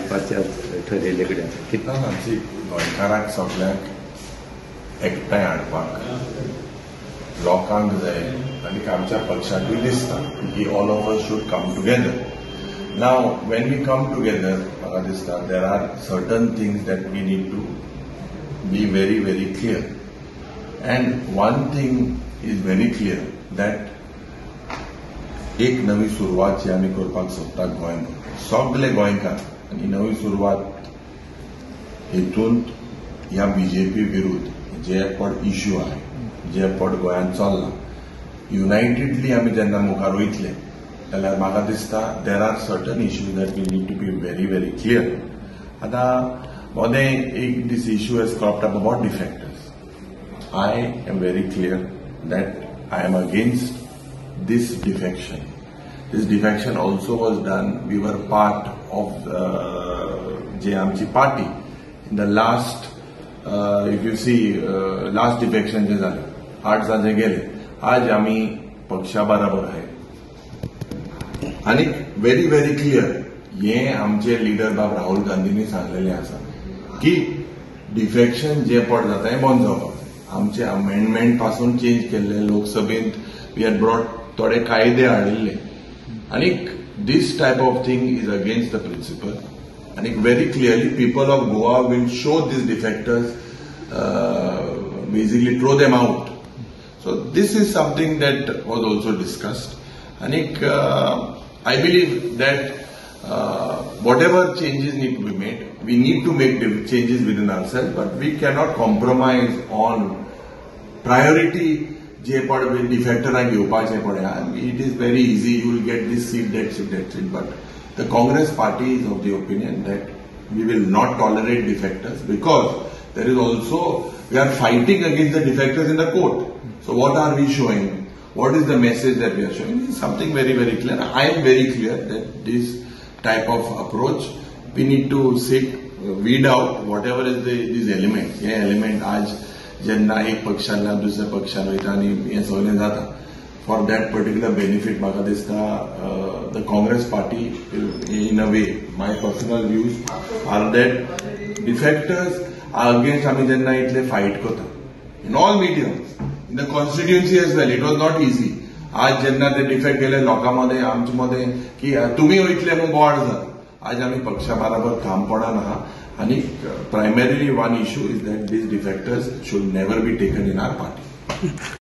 हाडपाचे ठरयल्ले कडेन ना ना गोंयकारांक सगळ्यांक एकठांय हाडपाक लोकांक जाय आनी आमच्या पक्षाकूय दिसता की all of us should come together. Now when we come together म्हाका दिसता there are certain things that we need to be very very clear. And one thing is very clear that एक नवी सुरवात जी आमी करपाक सोदता गोंयभर सगळे गोंयकार आनी नवी सुरवात हेतूंत ह्या बीजेपी विरुद्ध जे पण इश्यू आहे जे पट गोंयांत चल्ला युनायटेडली आमी जेन्ना मुखार वयतले जाल्यार म्हाका दिसता there are certain issues that we need to be very very clear. आतां मदें एक this issue has cropped up about defectors. I am very clear that I am against this defection. This defection also was done, we were part of जे आमची party in the last, if you see, last defection जे जालें 8 जाण जे गेले, आज आमी पक्षा बराबर आहे. आनी व्हेरी व्हेरी क्लियर हे आमचे लिडर बाब राहुल गांधींनी सांगलेलें आसा की डिफेक्शन जे पट जाता हें बंद जावपाक जाय. आमचे अमेंडमेंट पासून चेंज केल्ले लोकसभेंत we had brought थोडे कायदे हाडिल्ले आनी this type of thing is against the principle. आनी very clearly people of Goa will show these defectors, basically throw them out. So this is something that was also discussed. आनी I believe that whatever changes need to be made, we need to make changes within ourselves, but we cannot compromise on priority जे पड डिफेक्टराक घेवपाचें पळय. It is very easy, you will get this seat, that seat, that seat, but the Congress party is of the opinion that we will not tolerate defectors because there is also, we are fighting against the defectors in the court. So what are we showing? What is the message that we are showing? It's something very, very clear. I am very clear that this type of approach, we need to seek, weed out whatever is these elements. हे element आज जेन्ना एक पक्षान दुसऱ्या पक्षान वयता आनी हें सगळें जाता फॉर that particular benefit म्हाका दिसता the Congress party in a way, my personal views are that defectors are against. आमी जेन्ना इतले फायट करता in all mediums, in the constituency as well, it was not easy. आज जेन्ना ते defect गेले लोकां मदें आमचे मदें की तुमी वयतले म्हूण बोवाळ जाता. आज आमी पक्षा बराबर ठामपणान आहा आनी primarily one issue is that these defectors should never be taken in our party.